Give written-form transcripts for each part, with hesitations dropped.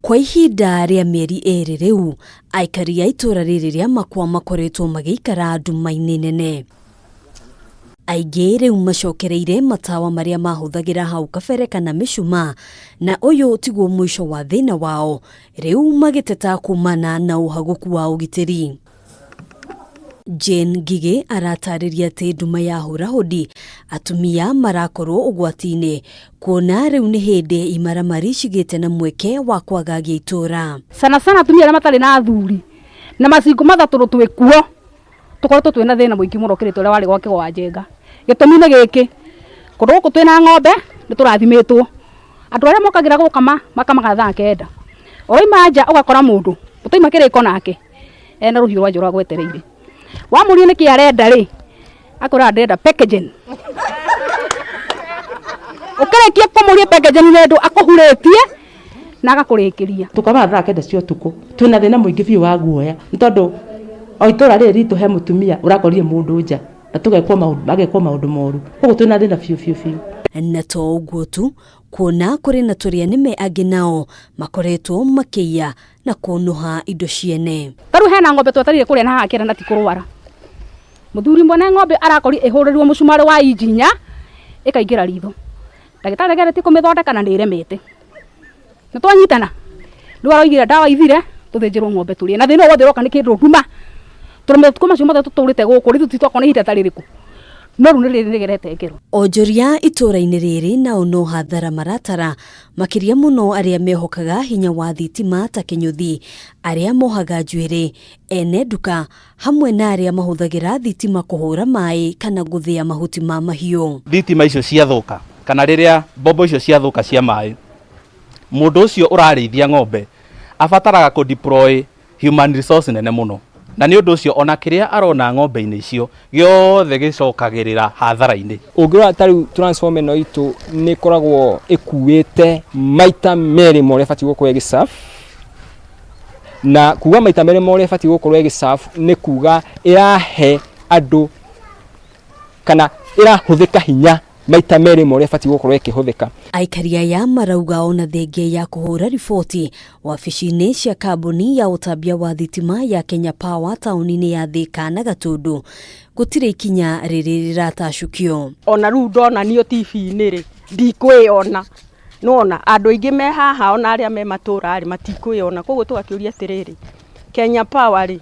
Kwa ihinda rĩa mĩeri ĩrĩ rĩu, aikari a itũra rĩrĩ rĩa Makwa makoretwo magĩikara nduma-inĩ nene. Aingĩ rĩu macokereire matawa marĩa mahũthagĩra hau kabere kana mĩcumaa, na ũyũ tiguo mũico wa thĩna wao, rĩu magĩteta kumana na ũhagũku wa ũgitĩri. Jane Ngigĩ aratarĩria atĩ nduma ya hũrahũdi atumia marakorwo ũgwati-inĩ kuona rĩu nĩ hĩndĩ imaramari cigĩte na mweke wa kwagagia itũra. Sana sana atumia arĩa matarĩ na athuri na macingo mathatũrũ twĩ kuo tũkoretwo twĩna thĩna mũingĩ mũno ũkĩrĩte ũrĩa warĩ gwa Kĩgo wa Njenga. Gĩtũmi nĩ gĩkĩ, kũndũ gũkũ twĩna ng'ombe nĩ tũrathimĩtwo. Andũ arĩa mokagĩra gũkama makamaga thaa kenda. Ũroima nja ũgakora mũndũ ũtaima kĩrĩko nake ena rũhiũ rwa njora gwetereire. Wamũria nĩkĩ arenda rĩ, akwĩraga ndĩrenda packaging. Ũkĩrĩkia kũmũria packaging nĩ ũndũ akũhurĩtie na agakũrĩkĩria. Tũkomaga thaa kenda cia ũtukũ twĩna thĩna mũingĩ biũ wa guoya nĩ tondũ o itũra rĩrĩ ritũ he mũtumia ũrakorire mũndũ nja na tũgekwo maũndũ agekwo maũndũ moru, koguo twĩna thĩna biũ biũ biũ. Na to ũguo tu, kuona kũrĩ na tũrĩa nĩme angĩ nao makoretwo makĩiya na kũnũha indo ciene. Ta rĩu hena ng'ombe twetereire kũrĩa na haha kĩanda na ti kũrwara. Mũthuri mwene ng'ombe arakori ĩhũrĩrwo mũcumarĩ wa inji inya ĩkaingĩra ritho. Ndagĩtarĩ ageretie kũmĩthondeka na nĩ ĩremete. Nĩ twanyitana? Rĩu aroigire ndawa ithire tũthĩnjĩrwo ng'ombe tũrĩe. Na thĩna ũyũ wothe ũroka nĩ kĩndũ nduma. Tondũ matukũ macio mothe tũtũrĩte gũkũ rĩ, ithuĩ twakorwo nĩ ihinda ta rĩrĩkũ? No rĩu nĩ rĩrĩ rĩgerete ngero. Onjoria itũra-inĩ rĩrĩ nao no hathara maratara, makĩria mũno arĩa mehokaga hinya wa thitima ta kĩnyũthi, arĩa mohaga njuĩrĩ, ene nduka, hamwe na arĩa mahũthagĩra thitima kũhũra maĩ kana gũthĩa mahuti ma mahiũ. Thitima icio ciathũka kana rĩrĩa mbombo icio ciathũka cia maĩ, mũndũ ũcio ũrarĩithia ng'ombe abataraga kũ deploy human resource nene mũno, na nĩ ũndũ ũcio ona kĩrĩa arona ng'ombe-inĩ icio gĩothe gĩcokagĩrĩra hathara-inĩ. Ũngĩrora ta rĩu transformer ĩno itũ nĩ ĩkoragwo ĩkuĩte maita merĩ ma ũrĩa ĩbatiĩ gũkorwo ĩgĩ serve, na kuga maita merĩ ma ũrĩa ĩbatiĩ gũkorwo ĩgĩ serve nĩ kuga ĩrahe andũ kana ĩrahũthĩka hinya maita merĩ ma ũrĩa ĩbatiĩ gũkorwo ĩkĩhũthĩka. Aikari aya marauga ona thengia ya kũhũra riboti wabici-inĩ cia kambuni ya ũtambia wa thitima ya Kenya Power taũni-inĩ ya Thika na Gatundu, gũtirĩ ikinya rĩrĩ rĩratacũkio. Ona rĩu ndonanio TV-inĩ rĩ, ndikwĩyona. Nĩwona andũ aingĩ me haha ona arĩa me matũra rĩ matikwĩyona, koguo tũgakĩũria atĩrĩrĩ, Kenya Power rĩ,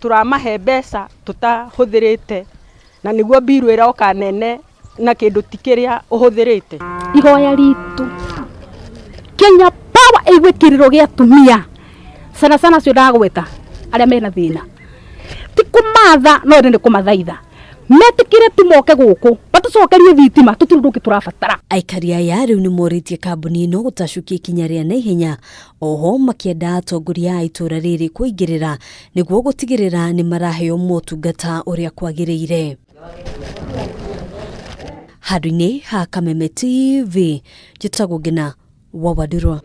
tũramahe mbeca tũtahũthĩrĩte na nĩguo mbiru ĩroka nene na kĩndũ ti kĩrĩa ũhũthĩrĩte. Ihoya ritũ Kenya Power ĩigue kĩrĩro gĩa atumia sana sana acio ndagweta arĩa mena thĩna, ti kũmatha no ĩndĩ nĩ kũmathaitha metĩkĩre tu moke gũkũ matũcokerie thitima, tũtirĩ ũndũ ũngĩ tũrabatara. Aikari aya rĩu nĩ morĩtie kambuni ĩno gũtacũkia ikinya rĩa naihenya, oho makĩenda atongoria a itũra rĩrĩ kũingĩrĩra nĩguo gũtigĩrĩra nĩ maraheo motungata ũrĩa kwagĩrĩire. Handũ-inĩ ha Kameme TV, njĩtagwo Ngina wa Wandirwa.